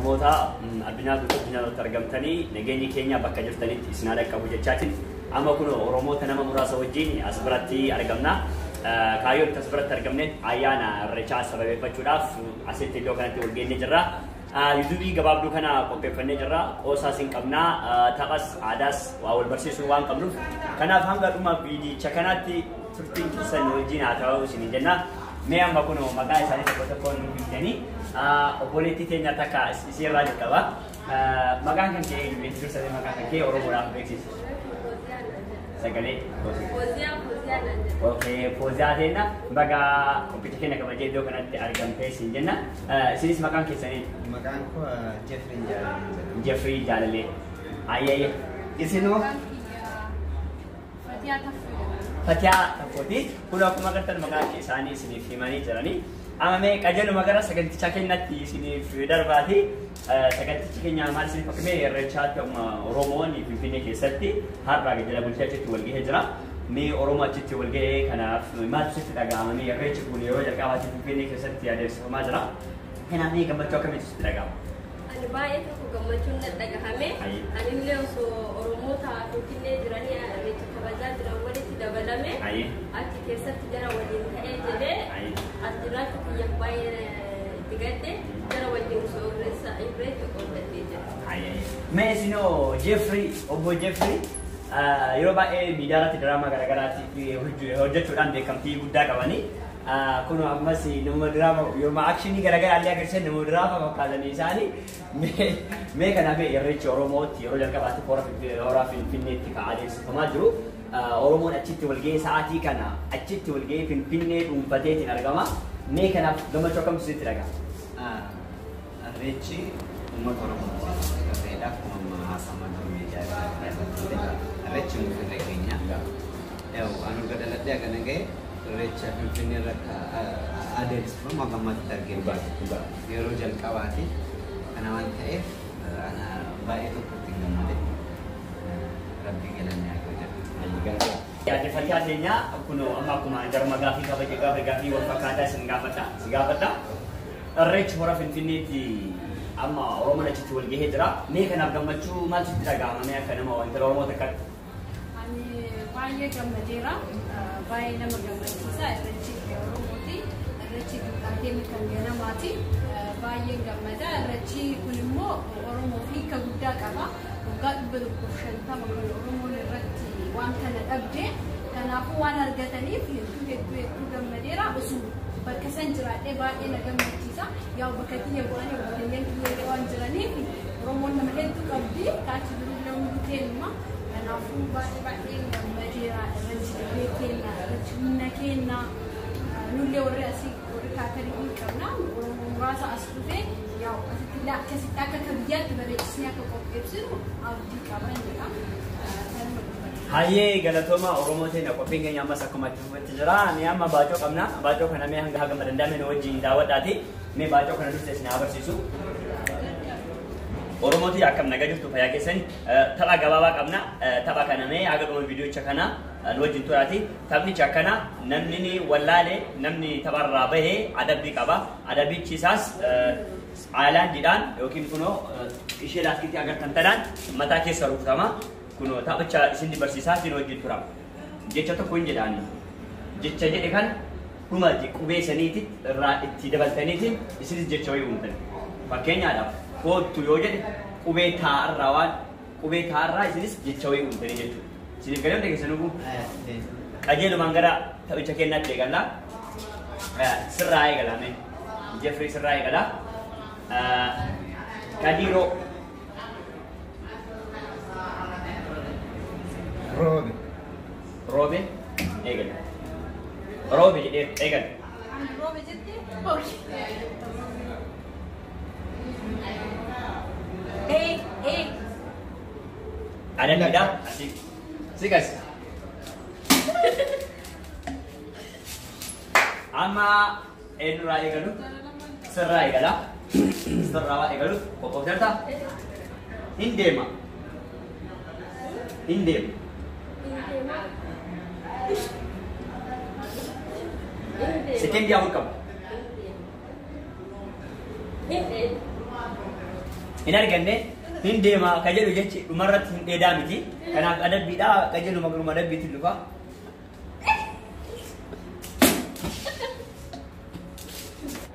Oromoota addunyaa guutuu addunyaatti argamtanii nageenyi keenya bakka jirtanitti isin haa dhaqqabu jechaatiin amma kun Oromoota nama muraasa wajjin as biratti argamna. Kaayyoon as biratti argamne ayyaana Irreechaa sababeeffachuudhaaf asitti iddoo kanatti wal geenye jirra. Yuutuubii gabaabduu kana qopheeffannee jirra. Qoosaas hin qabna, taphas, aadaas waa wal barsiisuu waan qabnuuf. Kanaaf hanga dhuma viidicha kanaatti turtiin keessan wajjin haa ta'u isiniin jenna. Mee amma kun maqaa isaanii tokko tokkoon nuuf himtanii obboleettii teenya takka isiirraa jalqaba. Maqaan kan kee eenyu? Dursanii maqaa kan kee Oromoodhaaf beeksisi. Sagalee. Okay, Fooziyaa teenya baga qophicha keenya kabajee iddoo kanatti argamtee isin jenna. Isinis maqaan keessanii? Maqaan koo Jeffrey Jaalalee jedhama. Jeffrey Jaalalee. Ayyee. Isinoo? Fatiyaa Taffee jedhama. Fatiyaa Taffooti. Kun akkuma agartan maqaa isaanii isiniif himanii jiranii. Amma mee qajeeluma gara sagantichaa keenyatti isiniif darbaati. Sagantichi keenya maal isiniif fakkaate? Irreechaatti amma Oromoon Finfinnee keessatti har'a jala bultii achitti wal gahee jira. Mee Oromoo achitti wal gahee kanaaf maaltu sitti dhaga'ama? Mee Irreechi kun yeroo jalqabaatti Finfinnee keessatti adeemsifamaa jira. Kanaaf mee gammachuu akkamiitu sitti dhaga'ama? Ani baay'ee tokko gammachuun na dhagahame. Anillee osoo Oromoota Finfinnee jiranii Irreecha kabajaa jiran walitti dabalame. Achi keessatti jara waliin ta'ee jedhee as jiraachuu kiyyaaf baay'ee itti gadde jara wajjin osoo Irreecha qooddatee jira. Mee isinoo Jeffrey, obbo Jeffrey yeroo baay'ee miidiyaa irratti diraamaa garaagaraatti hojjechuudhaan beekamtii guddaa qabanii. Kun ammas nama diraamaa yeroo akshinii garaagaraa illee agarsiisan nama diraamaa fakkaatanii isaanii. Mee kanaaf Irreechi Oromootti yeroo jalqabaatti hora Finfinneetti kan adeemsifamaa jiru. Oromoon achitti walgahee sa'aatii kana achitti walgahee Finfinnee dhuunfateetiin argama. Mee kanaaf gammachuu akkamtu sitti dhaga'ama? Irreechi uummata Oromooti. Irreedha akkuma amma haasamaa jiru miidiyaa irratti. Irreechi irree keenya. Anu gadaladhee hagana gahe Irreecha Finfinnee irratti adeemsifamu hanga ammaatti arginu. Yeroo jalqabaati. Kana waan ta'eef ana baay'ee tokko ittiin gammade. Rabbi galanni haa ga'u jedha. Yaadeffachaa keenya kun amma akkuma jarma gaafii kabaje gaafa gaafii wal fakkaataa isin gaafadha. Si gaafadha. Irreechi hora Finfinneetti amma Oromoon achitti wal gahee jira. Mee kanaaf gammachuu maaltu sitti dhaga'ama? Mee akka nama wanta Oromoo takkatti? Ani baay'ee gammadeera. Baay'ee nama gammachiisa. Irreechi Oromooti. Irreechi duudhaa keenya kan ganamaati. Baay'ee gammada. Irreechi kun immoo Oromoof hiika guddaa qaba. Waggaa 150 kan Oromoon irratti waan kana dhabde. Kanaafuu waan argataniif hedduu hedduu hedduu gammadeera. Osoo bakka san jiraadhee baay'ee na gammachiisa. Yaa bakka kiyya bu'anii obboleeyyan kiyya waan jiraniif Oromoon nama hedduu qabdi. Kaachi jirullee hundi keenyuma. Kanaafuu baay'ee baay'ee gammadeera. Irreechi dirree keenya, irreechi humna keenya. Nullee warri asii warri kaatarii hin qabna. Oromoo muraasa as dhufee yaa asitti illee akkasitti akka biyyaatti bareechisnee akka qopheessinu abdii qaban jedha. Kanuma dubbata. Hayyee galatooma Oromoo teenya qophiin keenya ammas akkuma itti fufetti jira. Mee amma baacoo qabna. Baacoo kana mee hanga hagama danda'ame nu wajjin daawwadhaati. Mee baacoo kana dursa isin haa barsiisu. Oromootii akkam nagaa jirtu fayyaa keessan tapha gabaabaa qabna. Tapha kana mee haga dhuma viidiyocha kana nu wajjin turaati. Taphnichi akkana namni ni wallaale namni tapharraa bahee adabbii qaba. Adabbichi isaas aayilaandiidhaan yookiin kunoo ishee laastikiitti agartan tanaan mataa keessa rukutama. Kunoo taphicha isin barsiisaa isin wajjin tura. Jecha tokko hin jedhaani. Jecha jedhe kana dhuma qubee saniitti irraa itti dabaltaniitiin isinis jecha wayii uumtan. Fakkeenyaadhaaf koottu yoo jedhe qubee taa'arraa waan qubee taa'arraa isinis jecha wayii uumtanii jechuudha. Isiniif galee hunda keessan dhuguu qajeelumaan gara taphicha keenyaatti eegalla. Sirraa eegala mee. Jeffrey sirraa eegala. Kadiroo. Roobe. Roobe eegala. Roobe jedhee eegala. Ani roobe jettee? Okay. Ee ee. Adabbiidha. Asii. Siqas. Amma eenyurraa eegalu? Sirraa eegala. Sirraa waa eegalu. Qophoofteerta? Hin deema. Hin deema. Sekendii afur qaba. Hin deema. Hin arganne hin deema ka jedhu jechi dhumarratti hin dheedaa miti. Kanaaf adabbiidha ka jedhu maqluma adabbiitiin dhufa.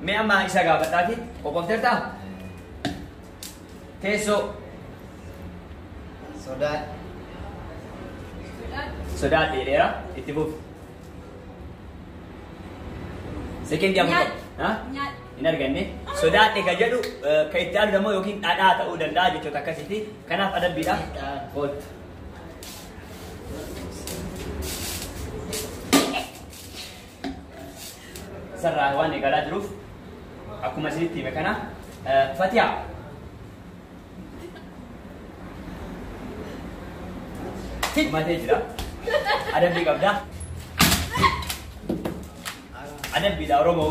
Mee amma isa gaafadhaati qophoofteertaa? Teessoo. Sodaa. Sodaa dheereera itti fufi. Sekendii 4. Nyaadhu. Hin arganne. Sodaadhe ka jedhu ka itti aanu immoo yookiin dhadhaa ta'uu danda'a jechoota akkasiiti. Kanaaf adabbiidha. Kootu. Sarraa waan eegalaa jiruuf akkuma isinitti hime kana Fatiha. Dhumatee jira. Adabbii qabda. Adabbiidha Oromoo.